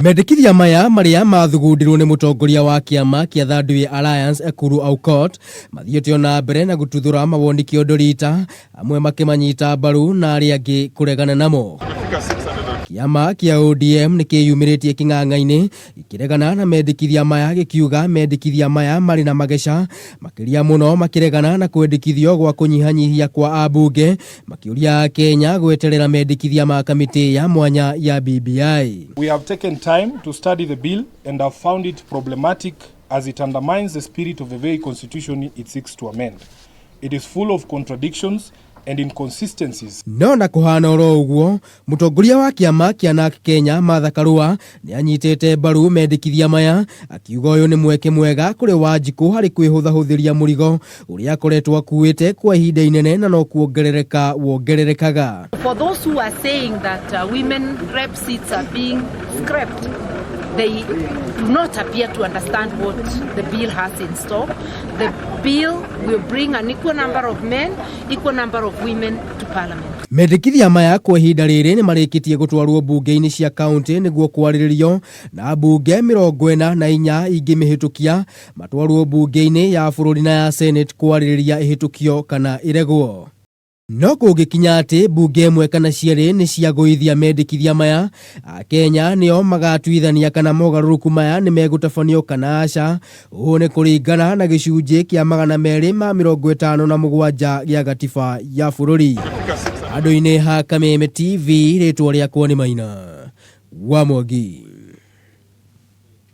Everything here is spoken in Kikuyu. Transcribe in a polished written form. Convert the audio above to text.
Mendekithia maya marĩa mathugundirwo nĩ mũtongoria wa kĩama kĩa Third Way Alliance Ekuru Aukot mathiĩte o na mbere na gũtuthũra mawoni kĩondo rita, amwe makĩmanyita mbaru na arĩa angĩ kũregana namo. Kĩama kĩa ODM nĩ kĩyumĩrĩtie kĩng'ang'a-inĩ gĩkĩregana na mendekithia maya, gĩkiuga mendekithia maya marĩ na mageca makĩria mũno, makĩregana na kwendekithio gwa kũnyihanyihia kwa ambunge, makĩũria Akenya gweterera mendekithia ma kamĩtĩ ya mwanya ya BBI. We have taken time to study the bill and have found it problematic as it undermines the spirit of the very constitution it seeks to amend. It is full of contradictions and inconsistencies. No na kũhana oro ũguo, mũtongoria wa kĩama kĩa NARC Kenya Martha Karua nĩ anyitĩte mbaru mendekithia maya, akiuga ũyũ nĩ mweke mwega kũrĩ Wanjikũ harĩ kwĩhũthahũthĩria mũrigo ũrĩa akoretwo akuĩte kwa ihinda inene na no kuongerereka wongererekaga. For those who are saying that women rep seats are being scrapped, they do not appear to understand what the bill has in store. The bill will bring an equal number of men, equal number of women to parliament. Mendekithia maya kwa ihinda rĩrĩ nĩ marĩkĩtie gũtwarwo mbunge-inĩ cia kaunti nĩguo kwarĩrĩrio, na mbunge 44 ingĩmĩhĩtũkia matwarwo mbunge-inĩ ya bũrũri na ya Senate kwarĩrĩria ĩhĩtũkio kana ĩregwo. No kũngĩkinya atĩ mbunge ĩmwe kana cierĩ nĩ ciagũithia mendekithia maya, Akenya nĩo magatuithania kana mogarũrũku maya nĩ megũtabanio kana aca. Ũũ nĩ kũringana na gĩcunjĩ kĩa 257 gĩa gatiba ya bũrũri. Handũ-inĩ ha Kameme TV, rĩtwa rĩakwa nĩ Maina wa Mwangi.